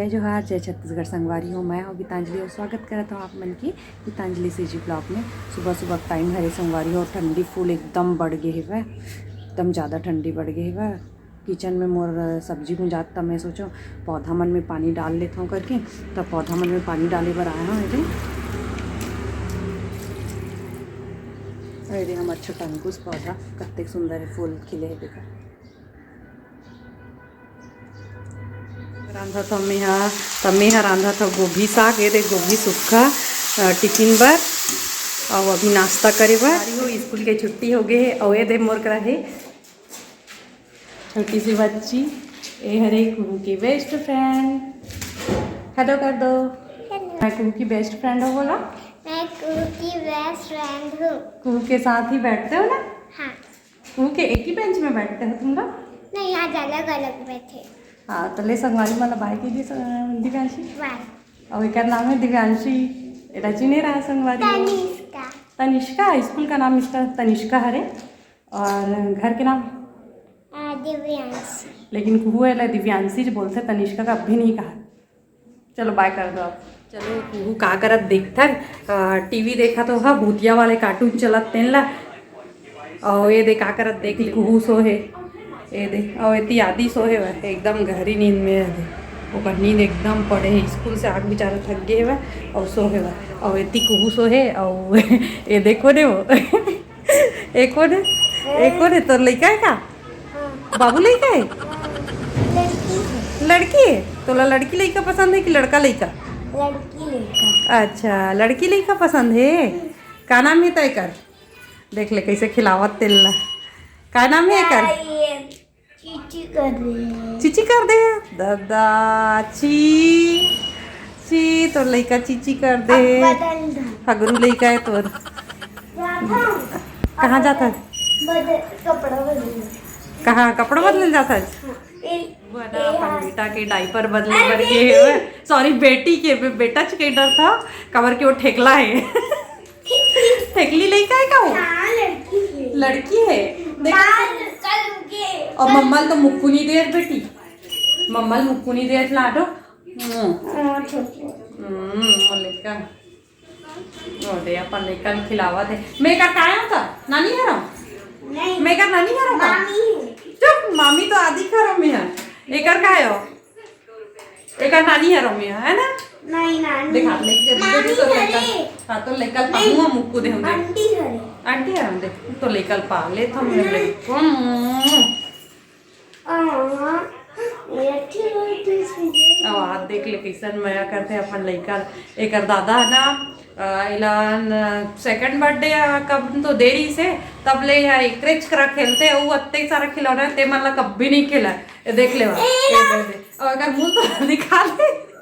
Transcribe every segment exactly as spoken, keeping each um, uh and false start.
जय जोहार, जय छत्तीसगढ़ संगवारी हो। मैं हूँ गीतांजलि और स्वागत करत हूँ आप मन के गीतांजलि सीजी ब्लॉग में। सुबह सुबह टाइम हरे संगवारी हो, ठंडी फुल एकदम बढ़ गे हेवय, एकदम ज़्यादा ठंडी बढ़ गे हेवय। किचन में मोर सब्जी भुंजात, त मैं सोचो पौधा मन में पानी डाल लेत हूँ करके, त पौधा मन में पानी डाले बर आया हूँ। ये दे, ये दे हमर छोटंकुस पौधा कतेक सुंदर है, फूल खिले है, देखा। रांधत हव मेहा, त मेहा रांधत हव गोभी साग। ये दे गोभी सुक्खा, अ, टिफिन बर, अउ अभी नाश्ता करे बर। अरे हो, स्कूल के छुट्टी हो गे हे, अउ ये दे मोर करा हे छोटी सी बच्ची, ये हरे कुहू की बेस्ट फ्रेंड। हेलो कर दो। हेलो। मैं कुहू की बेस्ट फ्रेंड हूँ, बोला। मैं कुहू की बेस्ट फ्रेंड हूँ। कुहू के साथ ही बैठते हो ना? हाँ। कुहू के एक ही बेंच में बैठते हो तुम लोग? नहीं, आज अलग अलग बैठे। हाँ, तो ले संगवारी मन ला बाय कह दी स-, दिव्यांशी। बाय। और एकर नाम है दिव्यांशी। एला चिन्हे रहा संगवारी हो। तनिष्का। तनिष्का, स्कूल का नाम इसका तनिष्का हरे। और घर के नाम? आ, दिव्यांशी। लेकिन कुहू एला दिव्यांशी जी बोलथे, तनिष्का का अभी नहीं कहा। चलो बाय कर दो आप। चलो कुहू का करत देखथन, आ, टीवी देखत हो हा, भूतिया वाले कार्टून चलत तेन ला। और ये दे का करत देख ली, कुहू सो हे, ये दे, और एती आदि सो हे, वह एकदम गहरी नींद में हे। ओकर नींद एकदम पड़े हे, स्कूल से आके बेचारा थक गे हे वह, और सो हे वह। और एती कुहू सो हे, और ये देखो ने वो, एक कोन है? एक कोन है? तोर लइका है का? हाँ। बाबू लइका है? हाँ। लड़की है। लड़की है? तोला लड़की लइका पसंद है कि लड़का लइका? लड़की लइका। अच्छा, लड़की लइका पसंद है। हम्म। का नाम है तो एकर? देख ले कैसे खिलावत तेल ला। का नाम है एकर? आ, ये चीची कर दे। चीची कर दे। दादा, ची, ची, तोर लइका चीची कर दे। अब बदल दो। हगरू लइका है तोर। राधा, कहाँ जाता है? बदल, कपड़ा बदल। कहाँ कपड़ा बदल जाता है? हाँ, ए, वो ना, ए, अपन हाँ। बेटा के डायपर बदले अरे बर के बेटी। है। सॉरी, बेटी के, बे-, बेटा च के डर था, कवर के वो ठेकला है। ठेकली लइका है का वो? हाँ, लड़की है। लड़की है। देख। बाल कल के, और कल मम्मा ल तो मुक्कू नहीं दे बेटी, मम्मा ल मुक्कू नहीं दे लाडो। हम्म। हाँ, ठीक है। हम्म, वो लइका। वो दे अपन लइका ल खिलावत है। मैं का काया था? नानी हरम? नहीं। मैं का नानी हरम का? मामी है। चुप, मामी तो आदि हरम में है। एकर का है वो? एकर नानी हरम में है ना? नहीं, नानी। देखा, लेके मामी देखो तो है लइका। रे। हाँ, तो लइका नहीं। पाऊँ मुक्कू दे हम दे। आंटी है रे। आंटी हरम दे। तो लइका पा ले, थम नहीं। लइका। हम्म। हाँ, ये अच्छी बात है इसमें। अब आप देख ले, कैसन मया करते अपन लइका। एकर दादा है ना, अ, एला न, सेकंड बर्थडे, अ, कब तो देरी से, तब ले या एकरेच करा खेलते, वो अत्ते सारा खिलौना है, ते मन ला कभी नहीं खेला। ये देख ले, ए, ये देख ले। और अगर मुंह तो दिखा दे,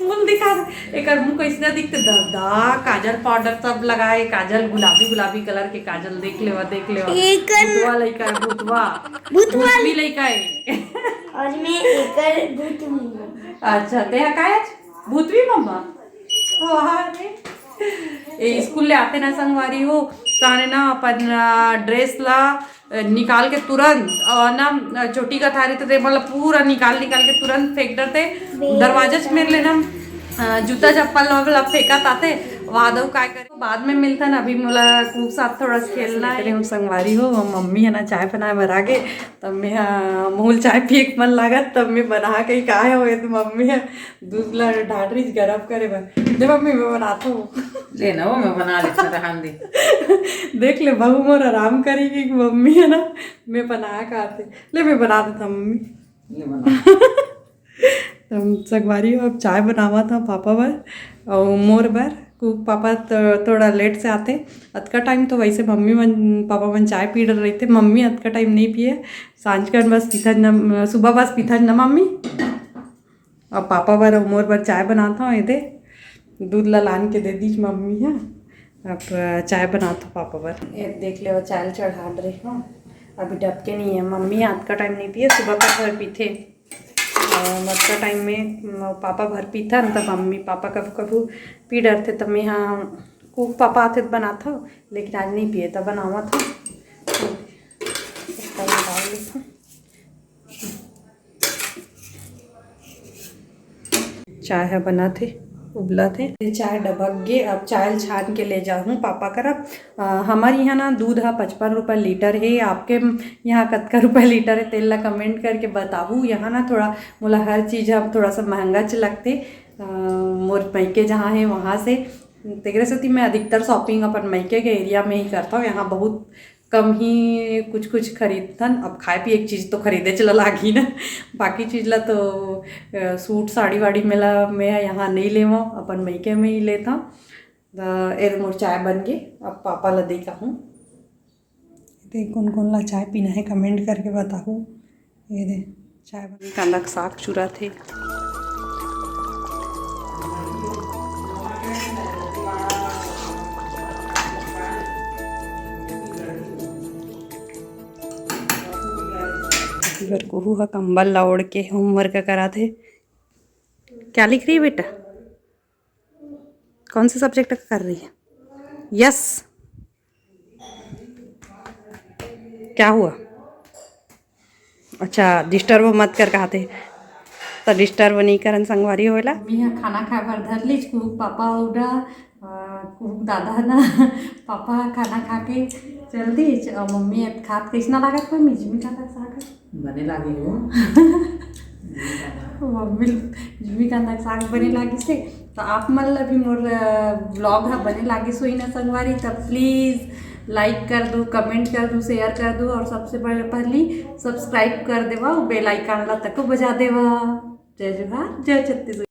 मुंह दिखा दे। एकर मुंह कैसना दिखते, दादा, काजल पाउडर सब लगाए, काजल गुलाबी गुलाबी कलर के काजल, देख लेवा, देख लेवा। एकर भूतवा लइका है, भूतवा। भूतवा। भूतवी लइका है। और मैं एकर भूतवी हूँ। अच्छा, ते हा काय आज? भूतवी मम्मा? वाह रे। ए, स्कूल ले आते ना संगवारी हो, ताने ना अपन, आ, ड्रेस ला निकाल के तुरंत, और ना चोटी का थारी तो ते मतलब पूरा निकाल निकाल के तुरंत फेंक डरते। दरवाजा च मेर लेना, अ, जूता चप्पल न मतलब फेंकत आते। वादव काय करे, बाद में मिलता ना, अभी मोला कुहू साथ थोड़ा सा खेलना है। हम संगवारी हो, हम मम्मी है ना चाय बनाए बर आगे, तब मैं, हाँ, मोल चाय पिए के मन लागत, तब मैं बना के का है वो, तो मम्मी है दूध ला डाल रही गरम करे बर। दे मम्मी, मैं बनाता हूँ। ले ना वो, मैं बना लेता, रहन दे। देख ले, बहू मोर आराम करेगी कि मम्मी है ना, मैं बना के आते। ले, मैं बना देता हूँ, मम्मी। ले बना। तो हम संगवारी हो, अब चाय बनावा था पापा बर और मोर बर। कुहू पापा तो थोड़ा लेट से आते। अतका टाइम तो वैसे मम्मी मन, पापा मन चाय पी डर रही थे। मम्मी अतका टाइम नहीं पिए। सांझ कर बस पीथन न, सुबह बस पीथन न मम्मी। अब पापा बर अउ मोर बर चाय बनात हव। एदे दूध ला लान के दे दीस मम्मी ह। अब चाय बनात हव पापा बर। ये देख ले, चाय चढ़ा रही हूँ। अभी डबके नहीं है। मम्मी अतका टाइम नहीं पिए, सुबह का भर पीथे। अउ अतका टाइम में म-, पापा भर पीथन, तब मम्मी पापा कभू कभू पी डरथे, तब मैं हाँ कुहू पापा आथे त बनात हव, लेकिन आज नहीं पिए, तब बनावत हव। तब डाल देथव। चाय ह बनत हे, उबलत हे। चाय डबक गे, अब चाय ल छान के ले जाहूँ पापा करा। अ, हमर यहाँ ना दूध ह पचपन रुपये लीटर हे, आपके यहाँ कतका रुपये लीटर हे, तेल ला कमेंट करके बताहू। यहाँ ना थोड़ा मोला हर चीज़ ह थोड़ा सा महंगा च लगथे, अ, मोर मइके जहाँ हे वहाँ से। तेकरे सेती मैं अधिकतर शॉपिंग अपन मइके के एरिया में ही करथव। यहाँ बहुत कम ही कुछ कुछ खरीदथन। अब खाए पिए के चीज़ तो खरीदे चला लागही ना, बाकी चीज़ ला तो, अ, सूट साड़ी वाड़ी में ला मैं यहाँ नहीं लेवं, अपन मइके में ही लेथव। त ए मोर चाय बन गे, अब पापा ला दे कहूँ। ते कोन कोन ला चाय पीना है, कमेंट करके बताहू। ये दे, चाय बन कांदा के साग चुराथे। इधर कुहू ह कंबल ला ओढ़ के होमवर्क कराथे। क्या लिख रही है बेटा? कौन से सब्जेक्ट का कर रही है? यस, क्या हुआ? अच्छा, डिस्टर्ब मत कर कहते, तो डिस्टर्ब नहीं करन संगवारी होला। मम्मी ह खाना खाए बर धर लीच, कुहू पापा उड़ा, आ, कुहू दादा ना, पापा खाना खा के चल दीच, और मम्मी अब खात कैसना लागत मम्मी? जिमी कांदा के साग बने लागे हो। मम्मी जिमी कांदा के साग बने लागिस हे। तो आप मन ला भी मोर, अ, व्लॉग ह बने लागिस होही ना संगवारी, तब प्लीज लाइक कर दू, कमेंट कर दू, शेयर कर दू और सबसे पहले, पहली सब्सक्राइब कर देवा, बेल आइकन ला तको बजा देवा। जय जोहार, जय छत्तीसगढ़।